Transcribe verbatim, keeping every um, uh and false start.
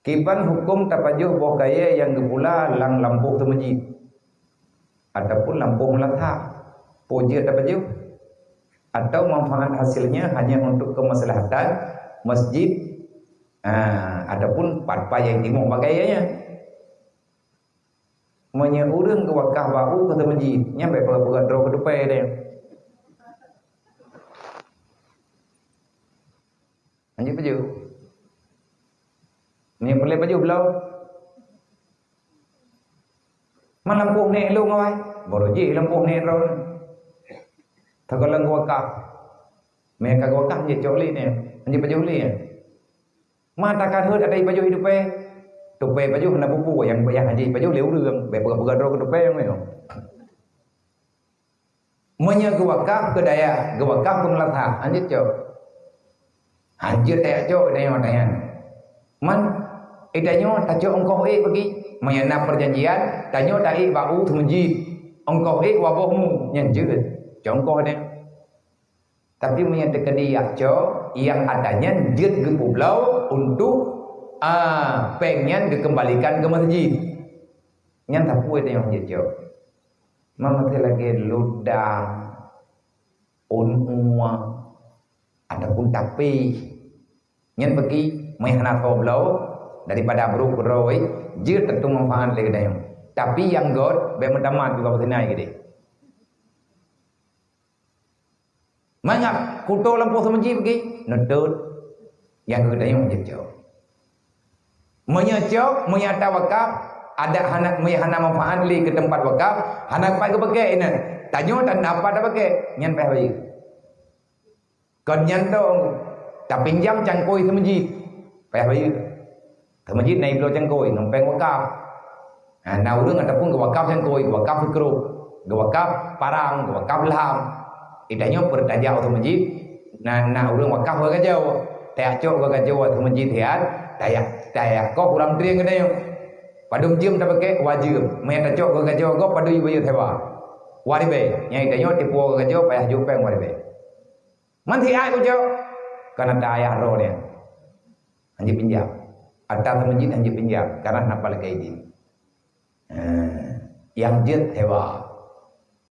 Kiban huköm tapajoh boh kayée nyang geupula lam lampôh teumeujid ataupun lampôh meulathah? Peue jeuet tapajoh? Atau manfaat hasilnya hanya untuk kemaslahatan masjid, ah, ataupun pat-pat nyang timoh bak kayée nyan? Meunyoe ureuëng geuwakaf bak u keu teumeujid, nyan bék peugah-peugah droe keu tupée deh. Lanjut pajoh. Meunyoe peureulée pajoh bloe. Man lampôh nèk lôn awai. Baru jih lampôh nèk droe. Takalon geuwakaf. Meunyoe ka geuwakaf, jeuet cok lé nèk. Lanjut pajoh lé. Ma takalheuet ada ipajoh ié tupée. Tupée pajoh hana peue-peue, nyang payah hana ipajoh lé ureuëng. Bék peugah-peugah droe keu tupée nyang nyoe. Meunyoe geuwakaf keu dayah, geuwakaf keu meulathah, hanjeuet cok. Hanjeuet tayak cok tanyoe, tanyoe. Man, eh, tanyoe tacok eungkoh ék bagi. Meunyoe na peujanjian, tanyoe taék bak u teumeujid. Eungkoh ék waboh mu, nyan jeuet. Cok eungkoh nyan. Tapi meunyoe teukeudi yak cok, nyang ata nyan jeuet geupeubloe untuk, ah, péng nyan geukeumbalikan keu masjid. Nyan sapeue nyang jeuet cok? Meunyoe lagée ludang, ôn uwa, ataupun tapéh. Nyan bagi, meunyoe hana soe bloe, daripada brok keudroe, jeuet teuntu manfaat lé geutanyoe. Tapi nyang göt, bék meutamah juga beusinai geude. Mangat kuto lampôh seumeujih bagi, neutot nyang geutanyoe jeuet cok. Meunyoe cok, meunyoe ata wakaf, ada hana, meunyoe hana manfaat lé keu teumpat wakaf, hana pat geupakai inan. Tanyoe tan apa tapakai, nyan payah bayeue. Kon nyan dong, tapinjam cangkôi seumeujih, payah bayeue. Teumeujid na ibloe cangkôi ngon péng wakaf. Ha, na ureuëng ataupun geuwakaf cangkôi, geuwakaf seukrop, geuwakaf parang, geuwakaf lham. Itanyoe peureutajak u teumeujid, na, na ureuëng wakaf geugajoe. Tayak cok geugajoe u teumeujid hiat, tayak, tayak koh uram trieng geutanyoe. Padum jeuem tapakai, wajeuem. Meunyoe tacok geugajoe gob, padum ibayeue sewa. Wa ribée. Nyang itanyoe tipu geugajoe payah jok péng wa ribée. Man siat kucok, kana ta ayah roh dia. Hanjeuet pinjam. Ata teumeujid hanjeuet pinjam, karena hana palkai jih. Eh, nyang jeuet sewa.